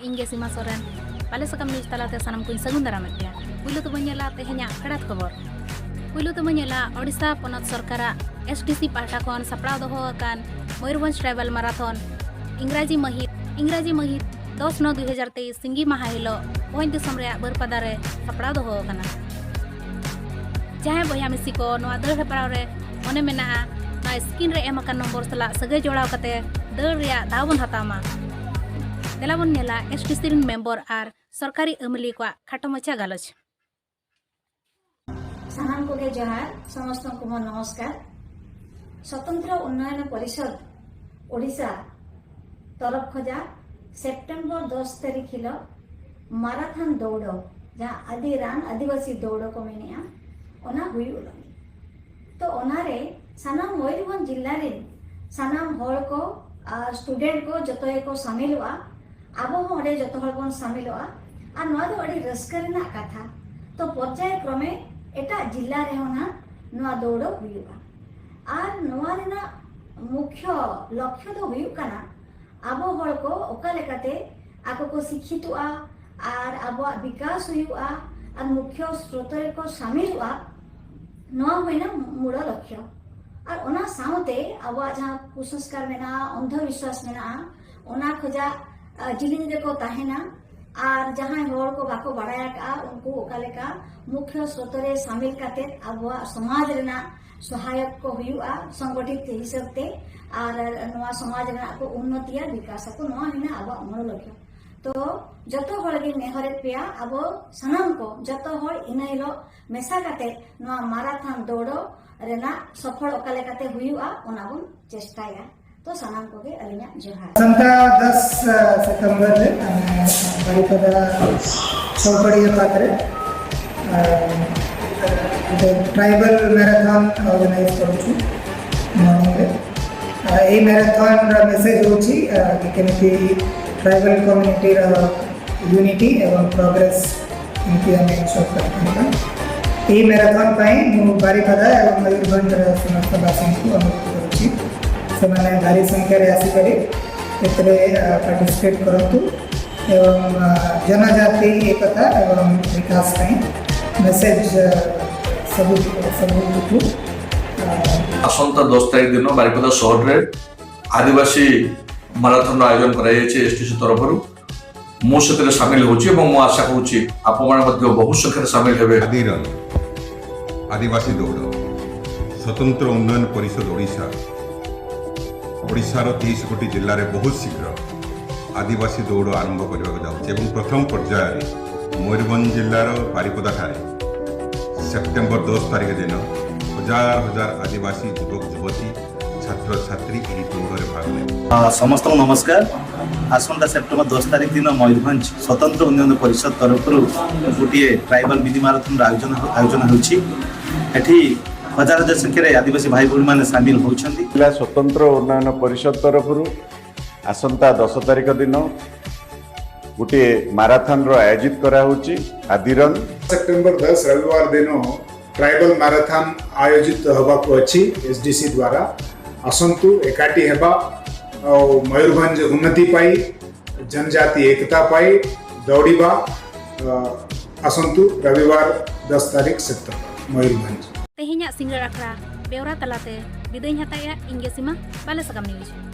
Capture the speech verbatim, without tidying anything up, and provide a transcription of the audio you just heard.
ᱤᱧ ᱜᱮ ᱥᱤᱢᱟ ᱥᱚᱨᱮᱱ᱾ ᱵᱟᱞᱮ ᱥᱟᱠᱟᱢ ᱱᱤᱭᱩᱡᱽ ᱛᱟᱞᱟᱛᱮ ᱥᱟᱱᱟᱢ ᱠᱚᱧ ᱥᱟᱹᱜᱩᱱ ᱫᱟᱨᱟᱢᱮᱫ ᱯᱮᱭᱟ᱾ ᱯᱩᱭᱞᱩ ᱛᱮᱵᱚᱱ ᱧᱮᱞᱟ ᱛᱮᱦᱮᱧᱟᱜ ᱯᱷᱮᱰᱟᱛ ᱠᱷᱚᱵᱚᱨ᱾ ᱯᱩᱭᱞᱩ ᱛᱮᱵᱚᱱ ᱧᱮᱞᱟ ᱳᱰᱤᱥᱟ ᱯᱚᱱᱚᱛ ᱥᱚᱨᱠᱟᱨᱟᱜ ᱮᱥ ᱰᱤ ᱥᱤ ᱯᱟᱦᱴᱟ ᱠᱷᱚᱱ ᱥᱟᱯᱲᱟᱣ ᱫᱚᱦᱚ ᱟᱠᱟᱱ ᱢᱚᱭᱩᱨᱵᱷᱚᱸᱡᱽ ᱴᱨᱟᱭᱵᱟᱞ ᱢᱟᱨᱟᱛᱷᱚᱱ ᱤᱝᱨᱟᱡᱤ ᱢᱟᱹᱦᱤᱛ ᱤᱝᱨᱟᱡᱤ ᱢᱟᱹᱦᱤᱛ ᱫᱚᱥ ᱱᱚ ᱫᱩ ᱦᱟᱡᱟᱨ ᱛᱮᱭᱤᱥ ᱥᱤᱸᱜᱤ ᱢᱟᱦᱟ ᱦᱤᱞᱳᱜ ᱵᱷᱚᱸᱡᱽ ᱫᱤᱥᱚᱢ ᱨᱮᱭᱟᱜ ᱵᱟᱹᱨᱯᱟᱫᱟ ᱨᱮ ᱥᱟᱯᱲᱟᱣ ᱫᱚᱦᱚ ᱟᱠᱟᱱᱟ᱾ ᱡᱟᱦᱟᱸᱭ ᱵᱚᱭᱦᱟ ᱢᱤᱥᱤ ᱠᱚ ᱱᱚᱣᱟ ᱫᱟᱹᱲ ᱦᱮᱯᱨᱟᱣ ᱨᱮ ᱢᱚᱱᱮ ᱢᱮᱱᱟᱜᱼᱟ, ᱱᱚᱣᱟ ᱥᱠᱨᱤᱱ ᱨᱮ ᱮᱢ ᱟᱠᱟᱱ ᱱᱚᱢᱵᱚᱨ ᱥᱟᱞᱟᱜ ᱥᱟᱹᱜᱟᱹᱭ ᱡᱚᱲᱟᱣ ᱠᱟᱛᱮ ᱫᱟᱹᱲ ᱨᱮᱭᱟᱜ ᱫᱟᱣ ᱵᱚᱱ ᱦᱟᱛᱟᱣ ᱢᱟ᱾ ᱫᱮᱞᱟ ᱵᱚᱱ ᱧᱮᱞᱟ ᱮᱥ ᱰᱤ ᱥᱤ ᱨᱮᱱ ᱢᱮᱢᱵᱚᱨ ᱟᱨ ᱥᱚᱨᱠᱟᱨᱤ ᱟᱹᱢᱟᱹᱞᱤᱭᱟᱹ ᱠᱚᱣᱟᱜ ᱠᱷᱟᱴᱚ ᱢᱟᱪᱷᱟ ᱜᱟᱞᱚᱪ᱾ ᱥᱟᱱᱟᱢ ᱠᱚᱜᱮ ᱡᱚᱦᱟᱨ, ᱥᱚᱢᱚᱥᱛᱚ ᱠᱚ ᱱᱚᱢᱚᱥᱠᱟᱨ᱾ ᱥᱚᱛᱚᱱᱛᱨᱚ ᱩᱱᱱᱚᱭᱚᱱ ᱯᱚᱨᱤᱥᱚᱫ ᱳᱰᱤᱥᱟ ᱛᱚᱨᱚᱯ ᱠᱷᱚᱡᱟᱜ ᱥᱮᱯᱴᱮᱢᱵᱚᱨ ᱫᱚᱥ ᱛᱟᱹᱨᱤᱠᱷ ᱦᱤᱞᱳᱜ ᱢᱟᱨᱟᱛᱷᱚᱱ ᱫᱳᱣᱲᱚ, ᱡᱟᱦᱟᱸ ᱟᱹᱫᱤ ᱨᱟᱱ ᱟᱹᱫᱤᱵᱟᱹᱥᱤ ᱫᱳᱣᱲᱚ ᱠᱚ ᱢᱮᱱᱮᱜᱼᱟ, ᱚᱱᱟ ᱦᱩᱭᱩᱜ ᱞᱟᱹᱜᱤᱫ᱾ ᱛᱚ ᱚᱱᱟᱨᱮ ᱥᱟᱱᱟᱢ ᱢᱚᱭᱩᱨᱵᱷᱚᱸᱡᱽ ᱡᱤᱞᱟ ᱨᱮᱱ ᱥᱟᱱᱟᱢ ᱦᱚᱲ ᱠᱚ ᱟᱨ ᱥᱴᱩᱰᱮᱱᱴ ᱠᱚ ᱡᱚᱛᱚ ᱜᱮᱠᱚ ᱥᱟᱢᱤᱞᱚᱜᱼᱟ᱾ ᱟᱵᱚ ᱦᱚᱸ ᱚᱸᱰᱮ ᱡᱚᱛᱚ ᱦᱚᱲ ᱵᱚᱱ ᱥᱟᱢᱤᱞᱚᱜᱼᱟ᱾ ᱟᱨ ᱱᱚᱣᱟ ᱫᱚ ᱟᱹᱰᱤ ᱨᱟᱹᱥᱠᱟᱹ ᱨᱮᱱᱟᱜ ᱠᱟᱛᱷᱟ᱾ ᱛᱚ ᱯᱚᱨᱡᱟᱭ ᱠᱨᱚᱢᱮ ᱮᱴᱟᱜ ᱡᱤᱞᱟ ᱨᱮᱦᱚᱸ ᱱᱟᱜ ᱱᱚᱣᱟ ᱫᱳᱣᱲᱚ ᱦᱩᱭᱩᱜᱼᱟ᱾ ᱟᱨ ᱱᱚᱣᱟ ᱨᱮᱱᱟᱜ ᱢᱩᱠᱷᱭᱚ ᱞᱚᱠᱠᱷᱚ ᱫᱚ ᱦᱩᱭᱩᱜ ᱠᱟᱱᱟ ᱟᱵᱚ ᱦᱚᱲ ᱠᱚ ᱚᱠᱟ ᱞᱮᱠᱟᱛᱮ ᱟᱠᱚ ᱠᱚ ᱥᱤᱠᱠᱷᱤᱛᱚᱜᱼᱟ ᱟᱨ ᱟᱵᱚᱣᱟᱜ ᱵᱤᱠᱟᱥ ᱦᱩᱭᱩᱜᱼᱟ ᱟᱨ ᱢᱩᱠᱷᱭᱚ ᱥᱨᱳᱛ ᱨᱮᱠᱚ ᱥᱟᱢᱤᱞᱚᱜᱼᱟ᱾ ᱱᱚᱣᱟ ᱦᱩᱭᱱᱟ ᱢᱩᱲ ᱞᱚᱠᱠᱷᱚ᱾ ᱟᱨ ᱚᱱᱟ ᱥᱟᱶᱛᱮ ᱟᱵᱚᱣᱟᱜ ᱡᱟᱦᱟᱸ ᱠᱩᱥᱚᱝᱥᱠᱟᱨ ᱢᱮᱱᱟᱜᱼᱟ, ᱚᱱᱫᱷᱚ ᱵᱤᱥᱣᱟᱥ ᱢᱮᱱᱟᱜᱼᱟ, ᱚᱱᱟ ᱠᱷᱚᱡᱟᱜ ᱟᱨ ᱡᱤᱞᱤᱧ ᱨᱮᱠᱚ ᱛᱟᱦᱮᱱᱟ᱾ ᱟᱨ ᱡᱟᱦᱟᱸᱭ ᱦᱚᱲ ᱠᱚ ᱵᱟᱠᱚ ᱵᱟᱲᱟᱭ ᱟᱠᱟᱫᱼᱟ, ᱩᱱᱠᱩ ᱚᱠᱟ ᱞᱮᱠᱟ ᱢᱩᱠᱷᱭᱚ ᱥᱨᱳᱛ ᱨᱮ ᱥᱟᱢᱤᱞ ᱠᱟᱛᱮ ᱟᱵᱚᱣᱟᱜ ᱥᱚᱢᱟᱡᱽ ᱨᱮᱱᱟᱜ ᱥᱚᱦᱟᱭᱚᱠ ᱠᱚ ᱦᱩᱭᱩᱜᱼᱟ, ᱥᱚᱝᱜᱚᱴᱷᱤᱛ ᱦᱤᱥᱟᱹᱵ ᱛᱮ, ᱟᱨ ᱱᱚᱣᱟ ᱥᱚᱢᱟᱡᱽ ᱨᱮᱱᱟᱜ ᱠᱚ ᱩᱱᱱᱚᱛᱤᱭᱟ, ᱵᱤᱠᱟᱥ ᱟᱠᱚ᱾ ᱱᱚᱣᱟ ᱦᱩᱭᱱᱟ ᱟᱵᱚᱣᱟᱜ ᱢᱩᱲ ᱞᱚᱠᱠᱷᱚ᱾ ᱛᱚ ᱡᱚᱛᱚ ᱦᱚᱲ ᱜᱮᱧ ᱱᱮᱦᱚᱨᱮᱫ ᱯᱮᱭᱟ, ᱟᱵᱚ ᱥᱟᱱᱟᱢ ᱠᱚ ᱡᱚᱛᱚ ᱦᱚᱲ ᱤᱱᱟᱹ ᱦᱤᱞᱳᱜ ᱢᱮᱥᱟ ᱠᱟᱛᱮ ᱱᱚᱣᱟ ᱢᱟᱨᱟᱛᱷᱚᱱ ᱫᱳᱣᱲᱚ ᱨᱮᱱᱟᱜ ᱥᱚᱯᱷᱚᱞ ᱚᱠᱟ ᱞᱮᱠᱟᱛᱮ ᱦᱩᱭᱩᱜᱼᱟ, ᱚᱱᱟ ᱵᱚᱱ ᱪᱮᱥᱴᱟᱭᱟ᱾ ᱛᱚ ᱥᱟᱱᱟᱢ ᱠᱚᱜᱮ ᱟᱹᱞᱤᱧᱟᱜ ᱡᱚᱦᱟᱨ᱾ ᱟᱥᱟᱢ ᱫᱚ ᱫᱚᱥ ᱥᱤᱛᱚᱢᱵᱚᱨ ᱨᱮ ᱵᱟᱨᱤᱯᱟᱫᱟ ᱥᱚᱯᱚᱲᱤᱭᱟ ᱯᱟᱛ ᱨᱮ ᱴᱨᱟᱭᱵᱟᱞ ᱢᱟᱨᱟᱛᱷᱚᱱ ᱚᱨᱜᱟᱱᱟᱭᱤᱡ ᱠᱚᱨᱩᱪᱷᱩ ᱢᱚᱨᱱᱤᱝ ᱨᱮ᱾ ᱟᱨ ᱮᱭ ᱢᱟᱨᱟᱛᱷᱚᱱ ᱨᱮ ᱢᱮᱥᱮᱡ ᱦᱚᱪᱷᱤ ᱡᱮ ᱠᱮᱢᱤᱛᱤ ᱴᱨᱟᱭᱵᱟᱞ ᱠᱚᱢᱤᱭᱩᱱᱤᱴᱤ ᱨᱮ ᱭᱩᱱᱤᱴᱤ ᱮᱵᱚᱝ ᱯᱨᱚᱜᱨᱮᱥ ᱱᱤᱛᱤ ᱟᱢᱮ ᱥᱚᱨᱠᱟᱨ ᱠᱟᱱᱟ᱾ ᱮᱭ ᱢᱟᱨᱟᱛᱷᱚᱱ ପାଇଁ ମୁଁ ବାରିପଦା ଏବଂ ମୟୂରଭଞ୍ଜର ସମସ୍ତ ବାସୀଙ୍କୁ ଅନୁରୋଧ କରୁଛି, ସେମାନେ ଭାରି ସଂଖ୍ୟାରେ ଆସିକରି ଏଥିରେ ପାର୍ଟିସିପେଟ୍ କରନ୍ତୁ। ଏବଂ, ଅ, ଜନଜାତି ଏକତା ଏବଂ ବିକାଶ ପାଇଁ ମେସେଜ, ଅ, ସବୁ, ସବୁ, ଅ, ଆସନ୍ତା ଦଶ ତାରିଖ ଦିନ ବାରିପଦା ସହରରେ ଆଦିବାସୀ ମାରାଥନର ଆୟୋଜନ କରାଯାଇଛି ଏସ୍ଡିସି ତରଫରୁ। ମୁଁ ସେଥିରେ ସାମିଲ ହେଉଛି ଏବଂ ମୁଁ ଆଶା କରୁଛି ଆପଣମାନେ ମଧ୍ୟ ବହୁ ସଂଖ୍ୟାରେ ସାମିଲ ହେବେ। ଆଦିରନ୍, ଆଦିବାସୀ ଦୌଡ଼, ସ୍ୱତନ୍ତ୍ର ଉନ୍ନୟନ ପରିଷଦ ଓଡ଼ିଶା, ଓଡ଼ିଶାର ତେଇଶ ଗୋଟି ଜିଲ୍ଲାରେ ବହୁତ ଶୀଘ୍ର ଆଦିବାସୀ ଦୌଡ଼ ଆରମ୍ଭ କରିବାକୁ ଯାଉଛି ଏବଂ ପ୍ରଥମ ପର୍ଯ୍ୟାୟରେ ମୟୂରଭଞ୍ଜ ଜିଲ୍ଲାର ବାରିପଦାଠାରେ ସେପ୍ଟେମ୍ବର ଦଶ ତାରିଖ ଦିନ ହଜାର ହଜାର ଆଦିବାସୀ ଯୁବକ ଯୁବତୀ, ଛାତ୍ରଛାତ୍ରୀ ଏହି ଦୌଡ଼ରେ ଭାଗ ନେବେ। ଅ, ସମସ୍ତଙ୍କୁ ନମସ୍କାର। ଆସନ୍ତା ସେପ୍ଟେମ୍ବର ଦଶ ତାରିଖ ଦିନ ମୟୂରଭଞ୍ଜ ସ୍ୱତନ୍ତ୍ର ଉନ୍ନୟନ ପରିଷଦ ତରଫରୁ ଗୋଟିଏ ଟ୍ରାଇବାଲ ମିନି ମାରାଥନର ଆୟୋଜନ, ଆୟୋଜନ ହେଉଛି। ଏଠି ହଜାର ହଜାର ସଂଖ୍ୟାରେ ଆଦିବାସୀ ଭାଇ ଭଉଣୀମାନେ ସାମିଲ ହେଉଛନ୍ତି। ଜିଲ୍ଲା ସ୍ୱତନ୍ତ୍ର ଉନ୍ନୟନ ପରିଷଦ ତରଫରୁ ଆସନ୍ତା ଦଶ ତାରିଖ ଦିନ ଗୋଟିଏ ମାରାଥନର ଆୟୋଜିତ କରାହେଉଛି, ଆଦିରନ୍। ସେପ୍ଟେମ୍ବର ଦଶ ରବିବାର ଦିନ ଟ୍ରାଇବାଲ ମାରାଥନ ଆୟୋଜିତ ହେବାକୁ ଅଛି ଏସ୍ଡିସି ଦ୍ୱାରା। ଆସନ୍ତୁ, ଏକାଠି ହେବା ଆଉ ମୟୂରଭଞ୍ଜ ଉନ୍ନତି ପାଇଁ, ଜନଜାତି ଏକତା ପାଇଁ ଦୌଡ଼ିବା। ଅ, ଆସନ୍ତୁ ରବିବାର ଦଶ ତାରିଖ ସେପ୍ଟେମ୍ବର, ମୟୂରଭଞ୍ଜ। ᱛᱮᱦᱮᱧᱟᱜ ᱥᱤᱸᱜᱟᱹᱲ ᱟᱠᱷᱲᱟ ᱵᱮᱣᱨᱟ ᱛᱟᱞᱟᱛᱮ ᱵᱤᱫᱟᱹᱭᱤᱧ ᱦᱟᱛᱟᱣᱮᱫᱼᱟ ᱤᱧ ᱜᱮ ᱥᱤᱢᱟ, ᱵᱟᱞᱮ ᱥᱟᱜᱟᱢ ᱱᱤᱭᱩᱡᱽ᱾